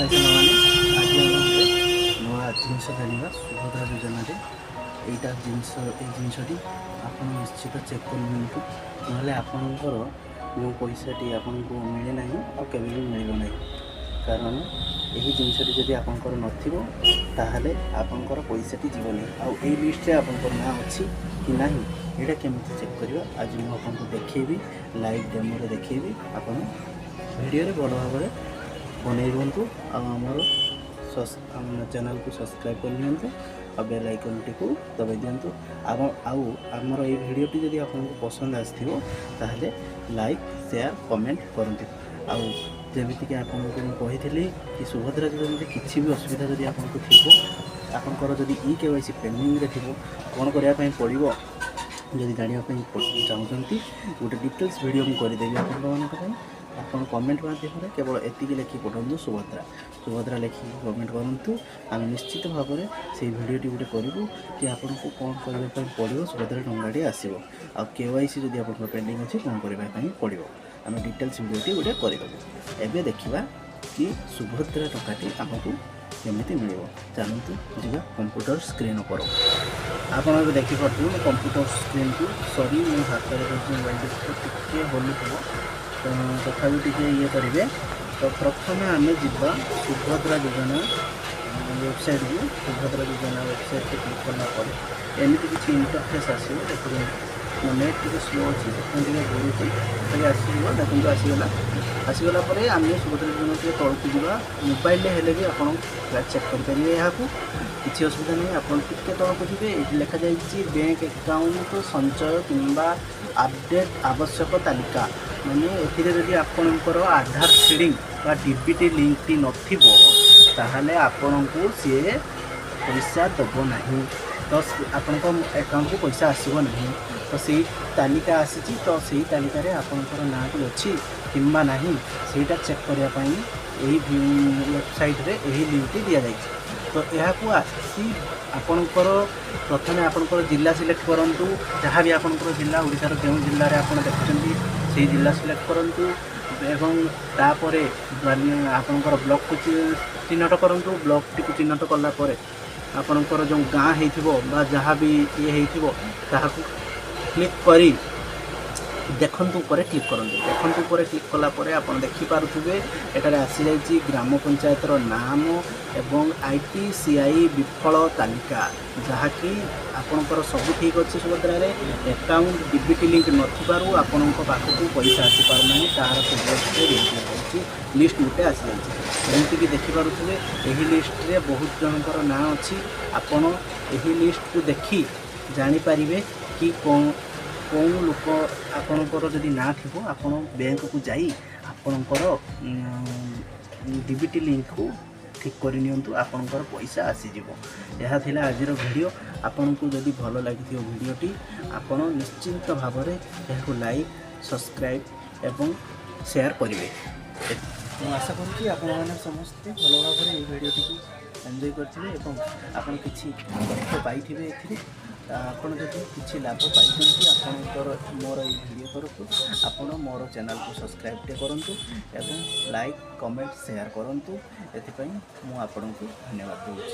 High ସାଙ୍ଗମାନେ, ଆଜି ଆମେ ଗୋଟେ ନୂଆ ଜିନିଷ ଜାଣିବା। ସୁଭଦ୍ରା ଯୋଜନାରେ ଏଇଟା ଜିନିଷ, ଏଇ ଜିନିଷଟି ଆପଣ ନିଶ୍ଚିତ ଚେକ୍ କରିନିଅନ୍ତୁ, ନହେଲେ ଆପଣଙ୍କର ଯେଉଁ ପଇସାଟି ଆପଣଙ୍କୁ ମିଳେ ନାହିଁ, ଆଉ କେବେ ବି ମିଳିବ ନାହିଁ। କାରଣ ଏହି ଜିନିଷଟି ଯଦି ଆପଣଙ୍କର ନଥିବ, ତାହେଲେ ଆପଣଙ୍କର ପଇସାଟି ଯିବନି। ଆଉ ଏଇ ଲିଷ୍ଟରେ ଆପଣଙ୍କର ନାଁ ଅଛି କି ନାହିଁ, ଏଇଟା କେମିତି ଚେକ୍ କରିବା, ଆଜି ମୁଁ ଆପଣଙ୍କୁ ଦେଖେଇବି, ଲାଇଭ୍ ଡେମୋରେ ଦେଖେଇବି। ଆପଣ ଭିଡ଼ିଓରେ ଭଲ ଭାବରେ ବନେଇ ରୁହନ୍ତୁ ଆଉ ଆମ ଚ୍ୟାନେଲକୁ ସବସ୍କ୍ରାଇବ୍ କରିନିଅନ୍ତୁ ଆଉ ବେଲ୍ ଆଇକନ୍ଟିକୁ ଦବାଇ ଦିଅନ୍ତୁ। ଆଉ ଆମର ଏଇ ଭିଡ଼ିଓଟି ଯଦି ଆପଣଙ୍କୁ ପସନ୍ଦ ଆସିଥିବ, ତାହେଲେ ଲାଇକ୍, ସେୟାର, କମେଣ୍ଟ କରନ୍ତୁ। ଆଉ ଯେମିତିକି ଆପଣଙ୍କୁ ମୁଁ କହିଥିଲି କି ସୁଭଦ୍ରା ଯୋଜନାରେ କିଛି ବି ଅସୁବିଧା ଯଦି ଆପଣଙ୍କୁ ଥିବ, ଆପଣଙ୍କର ଯଦି ଇ କେୱାଇସି ପେଣ୍ଡିଂରେ ଥିବ, କ'ଣ କରିବା ପାଇଁ ପଡ଼ିବ ଯଦି ଜାଣିବା ପାଇଁ ଚାହୁଁଛନ୍ତି, ଗୋଟେ ଡିଟେଲ୍ସ ଭିଡ଼ିଓ ମୁଁ କରିଦେବି ଆପଣମାନଙ୍କ ପାଇଁ। ଆପଣ କମେଣ୍ଟ ମାଧ୍ୟମରେ କେବଳ ଏତିକି ଲେଖି ପଠାନ୍ତୁ, ସୁଭଦ୍ରା, ସୁଭଦ୍ରା ଲେଖିକି କମେଣ୍ଟ କରନ୍ତୁ। ଆମେ ନିଶ୍ଚିତ ଭାବରେ ସେଇ ଭିଡ଼ିଓଟି ଗୋଟେ କରିବୁ କି ଆପଣଙ୍କୁ କ'ଣ କରିବା ପାଇଁ ପଡ଼ିବ, ସୁଭଦ୍ରା ଟଙ୍କାଟି ଆସିବ, ଆଉ କେୱାଇସି ଯଦି ଆପଣଙ୍କର ପେଣ୍ଡିଂ ଅଛି, କ'ଣ କରିବା ପାଇଁ ପଡ଼ିବ, ଆମେ ଡିଟେଲ୍ସ ଭିଡ଼ିଓଟି ଗୋଟେ କରିଦେବୁ। ଏବେ ଦେଖିବା କି ସୁଭଦ୍ରା ଟଙ୍କାଟି ଆମକୁ କେମିତି ମିଳିବ। ଚାଲନ୍ତୁ ଯିବା କମ୍ପ୍ୟୁଟର ସ୍କ୍ରିନ୍ ଉପରକୁ। ଆପଣ ଏବେ ଦେଖିପାରୁଥିବେ ମୁଁ କମ୍ପ୍ୟୁଟର ସ୍କ୍ରିନ୍କୁ, ସରି, ମୁଁ ହାତରେ ଧରିଛି ମୋବାଇଲଟି, ଟିକେ ହଲୁଥିବ, ତ ତଥାପି ଟିକେ ଇଏ କରିବେ। ତ ପ୍ରଥମେ ଆମେ ଯିବା ସୁଭଦ୍ରା ଯୋଜନା ୱେବସାଇଟ୍କୁ। ସୁଭଦ୍ରା ଯୋଜନା ୱେବସାଇଟ୍ରେ କ୍ଲିକ୍ କଲା ପରେ ଏମିତି କିଛି ଇଣ୍ଟରଫେସ୍ ଆସିବ। ଦେଖନ୍ତୁ, ମୋ ନେଟ୍ ଟିକେ ସ୍ଲୋ ଅଛି, ସେଥିପାଇଁ ଟିକେ ଘୁରୁଛି, ତଥାପି ଆସିଯିବ। ଦେଖନ୍ତୁ, ଆସିଗଲା। ଆସିଗଲା ପରେ ଆମେ ସୁଭଦ୍ରା ଯୋଜନା ଟିକେ ତଳକୁ ଯିବା। ମୋବାଇଲରେ ହେଲେ ବି ଆପଣ ଚେକ୍ କରିପାରିବେ ଏହାକୁ, କିଛି ଅସୁବିଧା ନାହିଁ। ଆପଣ ଟିକେ ତଳକୁ ଯିବେ, ଏଇଠି ଲେଖାଯାଇଛି ବ୍ୟାଙ୍କ ଆକାଉଣ୍ଟ ସଞ୍ଚୟ କିମ୍ବା ଅପଡ଼େଟ୍ ଆବଶ୍ୟକ ତାଲିକା। ମାନେ ଏଥିରେ ଯଦି ଆପଣଙ୍କର ଆଧାର ସିଡ଼ିଂ ବା ଡିବିଟି ଲିଙ୍କଟି ନଥିବ, ତାହେଲେ ଆପଣଙ୍କୁ ସିଏ ପଇସା ଦେବ ନାହିଁ, ତ ଆପଣଙ୍କ ଆକାଉଣ୍ଟକୁ ପଇସା ଆସିବ ନାହିଁ। ତ ସେଇ ତାଲିକା ଆସିଛି, ତ ସେଇ ତାଲିକାରେ ଆପଣଙ୍କର ନାଁଟି ଅଛି କିମ୍ବା ନାହିଁ, ସେଇଟା ଚେକ୍ କରିବା ପାଇଁ ଏହି ୱେବସାଇଟ୍ରେ ଏହି ଲିଙ୍କଟି ଦିଆଯାଇଛି। ତ ଏହାକୁ ଆସି ଆପଣଙ୍କର ପ୍ରଥମେ ଆପଣଙ୍କର ଜିଲ୍ଲା ସିଲେକ୍ଟ କରନ୍ତୁ। ଯାହା ବି ଆପଣଙ୍କର ଜିଲ୍ଲା, ଓଡ଼ିଶାର ଯେଉଁ ଜିଲ୍ଲାରେ ଆପଣ ଦେଖୁଛନ୍ତି, ସେଇ ଜିଲ୍ଲା ସିଲେକ୍ଟ କରନ୍ତୁ ଏବଂ ତାପରେ ଆପଣଙ୍କର ବ୍ଲକକୁ ଚିହ୍ନଟ କରନ୍ତୁ। ବ୍ଲକଟିକୁ ଚିହ୍ନଟ କଲା ପରେ ଆପଣଙ୍କର ଯେଉଁ ଗାଁ ହେଇଥିବ ବା ଯାହା ବି ଇଏ ହେଇଥିବ, ତାହାକୁ କ୍ଲିକ୍ କରି ଦେଖନ୍ତୁ ଉପରେ କ୍ଲିକ୍ କରନ୍ତୁ। ଦେଖନ୍ତୁ ଉପରେ କ୍ଲିକ୍ କଲା ପରେ ଆପଣ ଦେଖିପାରୁଥିବେ, ଏଠାରେ ଆସିଯାଇଛି ଗ୍ରାମ ପଞ୍ଚାୟତର ନାମ ଏବଂ ଆଇଟିସିଆଇ ବିଫଳ ତାଲିକା, ଯାହାକି ଆପଣଙ୍କର ସବୁ ଠିକ୍ ଅଛି। ସୁଭଦ୍ରାରେ ଆକାଉଣ୍ଟ ଡିବିଟି ଲିଙ୍କ ନଥିବାରୁ ଆପଣଙ୍କ ପାଖକୁ ପଇସା ଆସିପାରୁନାହିଁ, ତାହାର ସୁଭଦ୍ରାରେ ଦିଆଯାଇଛି। ଲିଷ୍ଟ ଗୋଟେ ଆସିଯାଇଛି। ଯେମିତିକି ଦେଖିପାରୁଥିବେ, ଏହି ଲିଷ୍ଟରେ ବହୁତ ଜଣଙ୍କର ନାଁ ଅଛି। ଆପଣ ଏହି ଲିଷ୍ଟକୁ ଦେଖି ଜାଣିପାରିବେ କି କ'ଣ କେଉଁ ଲୋକ ଆପଣଙ୍କର ଯଦି ନାଁ ଥିବ, ଆପଣ ବ୍ୟାଙ୍କକୁ ଯାଇ ଆପଣଙ୍କର ଡିବିଟି ଲିଙ୍କକୁ ଠିକ୍ କରିନିଅନ୍ତୁ, ଆପଣଙ୍କର ପଇସା ଆସିଯିବ। ଏହା ଥିଲା ଆଜିର ଭିଡ଼ିଓ। ଆପଣଙ୍କୁ ଯଦି ଭଲ ଲାଗିଥିବ ଭିଡ଼ିଓଟି, ଆପଣ ନିଶ୍ଚିନ୍ତ ଭାବରେ ଏହାକୁ ଲାଇକ୍, ସବସ୍କ୍ରାଇବ୍ ଏବଂ ସେୟାର କରିବେ। ମୁଁ ଆଶା କରୁଛି ଆପଣମାନେ ସମସ୍ତେ ଭଲ ଭାବରେ ଏହି ଭିଡ଼ିଓଟିକୁ ଏନ୍ଜୟ କରିଥିବେ ଏବଂ ଆପଣ କିଛି ତଥ୍ୟ ପାଇଥିବେ ଏଥିରେ। ଆପଣ ଯଦି କିଛି ଲାଭ ପାଇଛନ୍ତି ଆପଣଙ୍କର ମୋର ଏଇ ଭିଡ଼ିଓ ତରଫରୁ, ଆପଣ ମୋର ଚ୍ୟାନେଲକୁ ସବସ୍କ୍ରାଇବ୍ କରନ୍ତୁ ଏବଂ ଲାଇକ୍, କମେଣ୍ଟ, ସେୟାର କରନ୍ତୁ। ଏଥିପାଇଁ ମୁଁ ଆପଣଙ୍କୁ ଧନ୍ୟବାଦ ଦେଉଛି।